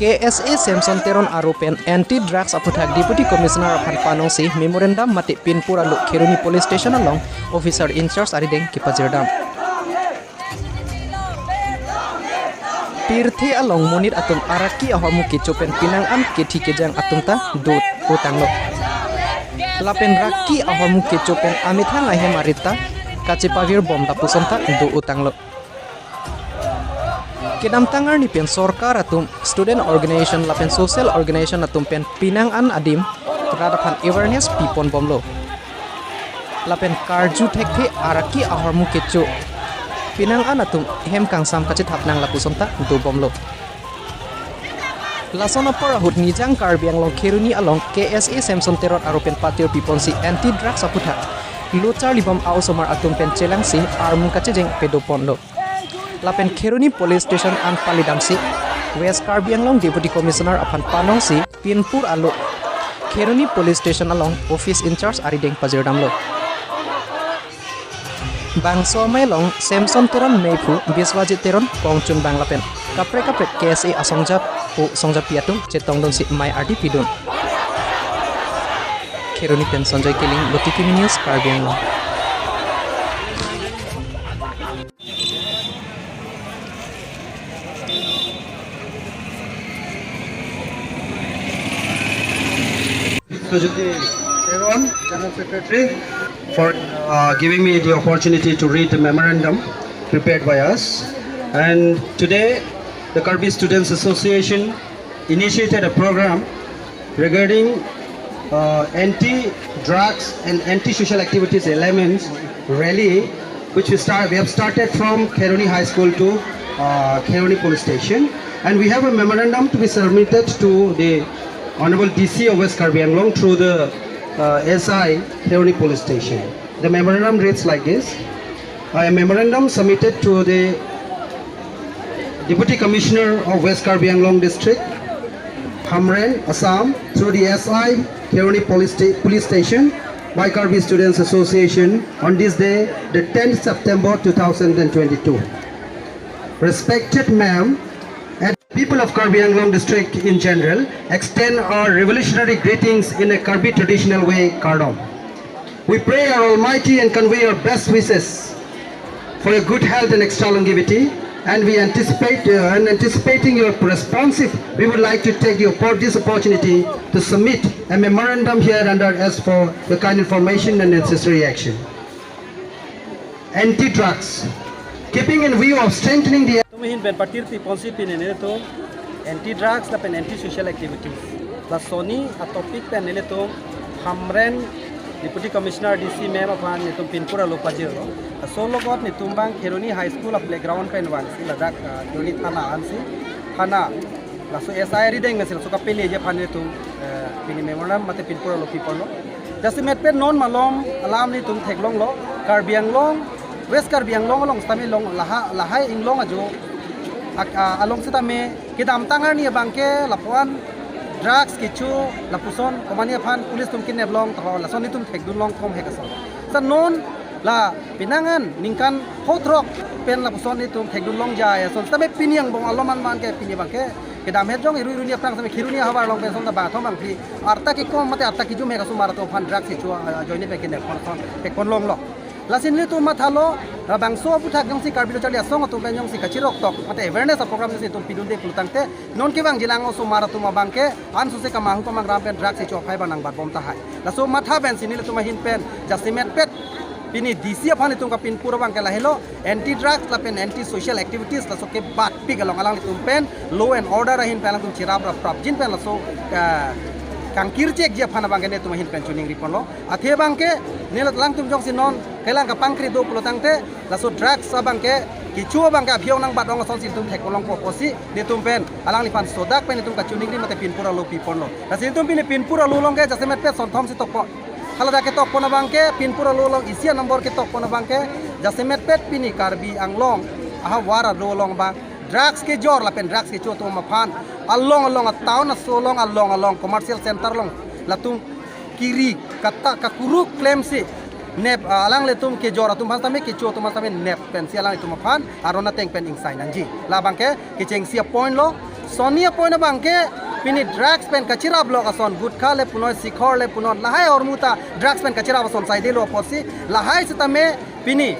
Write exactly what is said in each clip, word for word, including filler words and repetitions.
K S A Samson Teron aro pen Anti Drugs aputhak Deputy Commissioner aphan panongsi memorandum mate Pinpur alo Kheroni Police Station along officer in charge arideng kepajirdam. Pirthe along monit atum araki ahormu kecho pen pinang an kethi kejang atum ta do-o tanglo. Lapen raki ahormu kecho pen amethang ahem arit ta kachepavir bom lapuson ta do-o tanglo. Kedamtang arni pen sorkar atum, student organization lapen social organization atum pen pinang an adim rat aphan awareness pipon bomlo. Lapen karju thekthe araki ahormu kecho pinang an atum hem kangsam kachethap nang lapuson ta dobomlo. Lason apor ahut Nijang Karbi Anglong Kheroni along K S A Samson Teron aro pen patir piponsi Anti Drugs aputhak lo charlibom a-osomar atum pen chelangsi armu kachejeng pedoponlo. Lapen Kheroni Police Station an palidamsi West Karbi Anglong Deputy Commissioner aphan panongsi Pinpur alo Kheroni Police Station along office in charge arideng pajirdamlo. Bangso amei along Samson Teron meiphu, Biswajit Teron kongchunbang lapen kaprek kaprek K S A asongjapo songjapi atum chetongdunsi mei ardi pidun. Kheroni pen Sanjoy Killing, Lotiki News, Karbi Anglong. Sujuti Teron, General Secretary, for uh, giving me the opportunity to read the memorandum prepared by us. And today, the Karbi Students Association initiated a program regarding uh, anti-drugs and anti-social activities elements rally, which we start. We have started from Kheroni High School to uh, Kheroni Police Station, and we have a memorandum to be submitted to the Honorable D C of West Karbi Anglong through the uh, S I Kheroni Police Station. The memorandum reads like this. A memorandum submitted to the Deputy Commissioner of West Karbi Anglong District, Hamren, Assam, through the S I Kheroni Police, Sta- Police Station by Karbi Students Association on this day, the tenth September two thousand twenty-two. Respected ma'am, and people of Karbi Anglong District in general, extend our revolutionary greetings in a Karbi traditional way, Kardom. We pray our Almighty and convey our best wishes for your good health and extra longevity. And we anticipate uh, and anticipating your responsive, we would like to take the oppor- this opportunity to submit a memorandum here under as for your kind information and necessary action. Anti-drugs, keeping in view of strengthening the Tum ahin pen patir piponsi pini nelitum anti drugs lapen anti social activities, laso hini atopic pen nelitum Hamren Deputy Commissioner D C ma'am aphan nelitum Pinpur alo pajirlo. Laso logot nelitum abang Kheroni High School a playground pen vangsi ladak uh, Kheroni thana ansi thana laso S I arideng nasi laso kapeleji aphan nelitum uh, pini memorandum mate Pinpur alo piponlo. Jasemet pen non malom alam nelitum theklonglo, Karbi Anglong, West Karbi Anglong along sitame long laha lahai inglong ajo ak- a- along sitame kedamtang arni abangke lapuan drugs kecho lapuson komani aphan police atum kidnap long taho lason nelitum thekdun long kom hek ason. Sa non la pinangan ningkan photrok pen lapuson nelitum thekdun long jai ason sitame pini angbong alom an abangke pini abangke kedam het jong irui runi aphrang sitame Kheroni ahavar along pen son ta bangthom bangphli arta kekom mate arta kejum hek asomar atum aphan drugs kecho ajoine pen kidnap pon son thekpon longlo. Lasi nelitum mathalo, labangso aputhak jongsi Karbi Lo Charli Asong atum pen jongsi kachirok tok mate awareness a program jongsi itum pidunde pulotangte non kevangjilang osomar atum abangke ansose kamahu kamangram pen drugs kecho aphai abang nangbatbom tahai. Laso matha pensi nelitum ahin pen jasemet pet pini D C aphan itum kapinpur abangke lahelo, anti drugs lapen anti social activities laso kebatpik along alanglitum pen law and order ahin pen alangtum chirap rap prapjin pen laso uh, kangkirchekji aphan abangke nelitum ahin pen choningriponlo. Athe abangke nelitum alangtum jongsi non kelang kapangkri do pulotangte laso drugs abangke kecho abangke aphi-ong nangbat ong asonsi itum thekpon longpo pusi nelitum pen alangliphan sodak pen itum kachoningri mate Pinpur alo piponlo. Lasi itum pini Pinpur alo alongke jasemet pet sonthom si tokpo. Haladak ketokpon abangke Pinpur alo along isi a number ketokpon abangke jasemet pet pini Karbi Anglong ahavar alo along abang drugs kejor lapen drugs kecho atum aphan along along a town aso along along along commercial center along latum kiri kata kakuruk klemsi nep uh, alanglitum kejor atum aphan sitame kecho atum aphan sitame nep pensi alanglitum aphan aron ateng pen ingsai nangji. Labangke kechengsi a point lo. Sonni apoin abangke pini drugs pen kachirap lok ason, gutkha le punoi, sikhor le punoi, lahai ahormu ta drugs pen kachirap ason saidelo apotsi, lahai sitame pini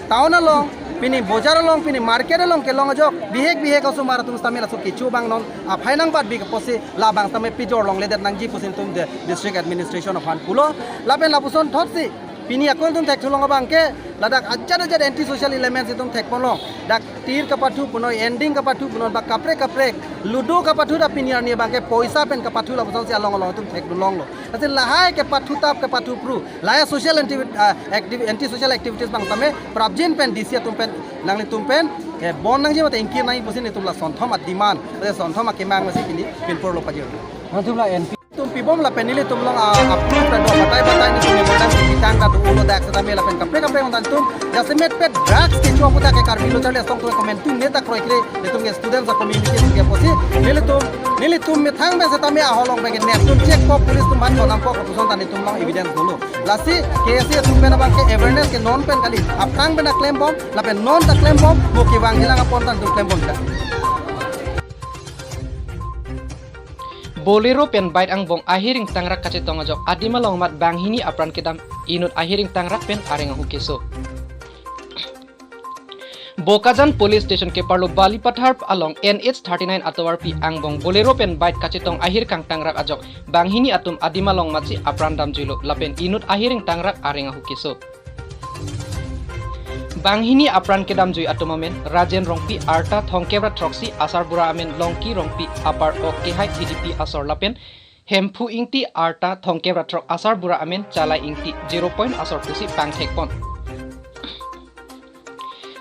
town along, pini bojar along, pini market along kelong ajok bihek bihek osomar atum sitame laso kecho abang non aphai nangbatbi apotsi labang sitame pejor longledet nangji pusi netum the district administration aphan pulo. Lapen lapuson thotsi pini akun atum thekthu long abangke ladak ajat ajat anti social elements atum thekponlong. Dak tir kapathu punoi, ending kapathu punoi, ba kaprek kaprek ludo kapathu, dak pini arni abangke poisa pen kapathu, lapusonsi along along atum thekdunlonglo. Lasi lahai kepathu tap kepathu phru, lahai social anti, ah, activ-, anti social activities abang sitame prapjin pen D C atum pen, nanglitum pen, eh, bon nangji mate ingkir nangji pusi netum la sonthom a-demand, mate sonthom akemang lasi pini pinpurlo pajir. Latum la N P. Tum pibom lapen nelitum along, ah, approve ta do, batai batai netum memorandum pitang ta do, ulo dak sitame lapen kaprek kaprek ongtan tum jasemet pet drugs kecho aputhak ke Karbi Lo Charli Asong atum komantu neta kroikre, netum ke students a community atum ke apotsi, nelitum, nelitum methang pen sitame ahok along pen ke netum check po, police atum aphan chonam po, kopuson ta netum along evidence dolo. Lasi K S A atum pen abangke awareness ke non pen kali, aphrang pen ta klembom, lapen non ta klembom, mo kevang helang apon ta netum klembom ta. Bolero pen bike angbong ahir ingtangrak kachetong ajok adim along amat banghini apran kedam inut ahir ingtangrak pen areng ahu keso. Bokajan Police Station keparlo Balipathar along N H thirty-nine atovarpi angbong Bolero pen bike kachetong ahir kangtangrak ajok banghini atum adim along amatsi apran damjuilo lapen inut ahir ingtangrak areng ahu keso. Banghini apran kedamjui atum amen Rajen Rongpi, arta thomkep ra throksi, asarbura amen Longki Rongpi, apar ok kehai T D P asor lapen Hemphu Ingti, arta thomkep ra throk, asarbura amen Chalai Ingti, Zero Point asor pusi pangthekpon.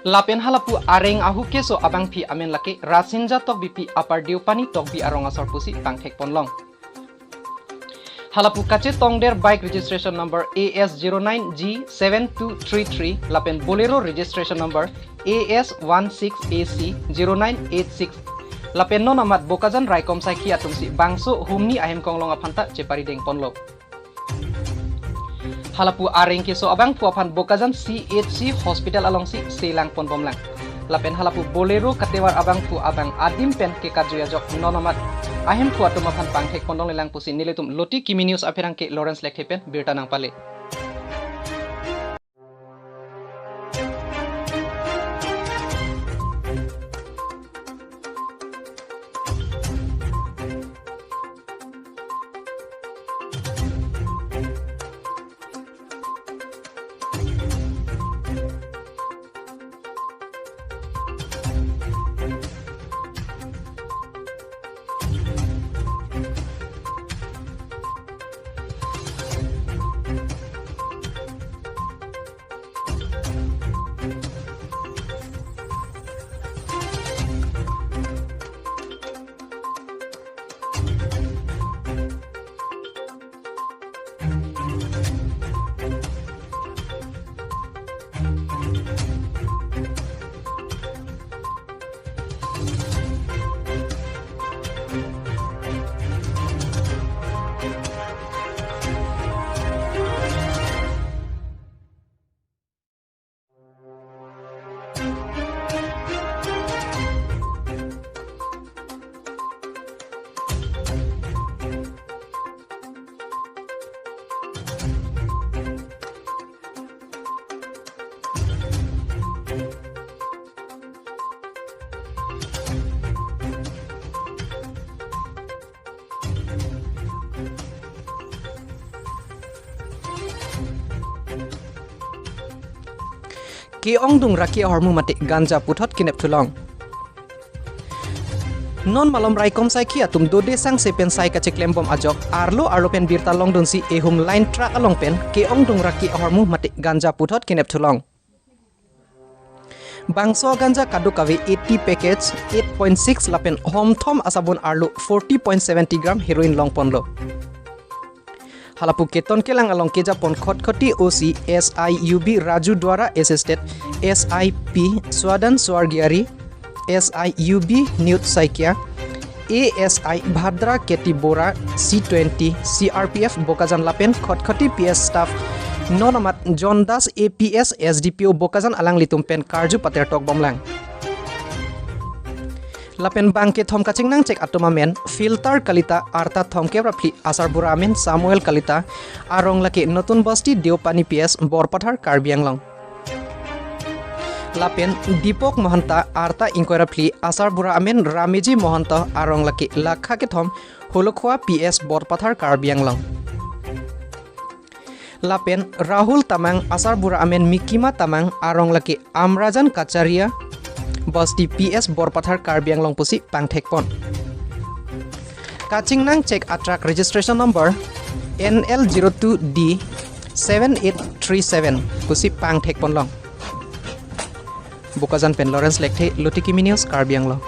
Lapen halapu areng ahu keso abangpi amen lake Rasinja Tokbipi, apar Deopani Tokbi arong asor pusi pangthekponlong. Halapu kachetongder bike registration number A S zero nine G seven two three three lapen Bolero registration number A S one six A C zero nine eight six lapen non amat Bokajan raikom saikhi atumsi bangso humni ahem konglong aphanta cheparidengponlo. Halapu areng keso abangphu aphan Bokajan C H C hospital alongsi selangponbomlang. Lapen halapu Bolero katevar abangphu abang adim pen kekatjui ajok non amat ahemphu atum aphan pangthekpondonglelang pusi nelitum Loti Kimi News apherangke Lawrence Lekthe pen birta nangpale. Ke-ongdung ra ke-ahormu mate ganja puthot kenep thulong. Non malom raikom saikhi atum dode sangse pen sai kacheklembom ajok arlo arlo pen birta longdunsi ehum line truck along pen ke-ongdung ra ke-ahormu mate ganja puthot kenep thulong. Bangso ganja kadokave eighty package, eight point six lapen homthom asabun arlo forty point seventy gram heroin longponlo. Halapu keton kelang along kejapon Khatkhati O C S I U B Raju Duara, assisted S I P Swadan Swargiari, S I U B Newt Saikia, A S I Bhadra K T Bora, C twenty, C R P F Bokajan lapen Khatkhati P S staff non amat John Das A P S S D P O Bokajan alanglitum pen karju patertokbomlang. Lapen bangkethom kachingnang chek atum amen Filter Kalita, arta thomkep ra phli asarbura amen Samuel Kalita, arong lake Notun Basti, Deopani P S, Borpathar, Karbi Anglong. Lapen Deepak Mahanta, arta ingkoi ra phli asarbura amen Ramiji Mahanta, arong lake Lakha Kethom, Holokhua P S, Borpathar, Karbi Anglong. Lapen Rahul Tamang, asarbura amen Mikima Tamang, arong lake Amrajan Kacharia Basti, P S, Borpathar, Karbi Anglong pusi pangthekpon. Kachingnang chek a-truck registration number N L zero two D seven eight three seven pusi pangthekponlong. Bokajan pen Lawrence Lekthe, Lotiki Mini News, Karbi Anglong.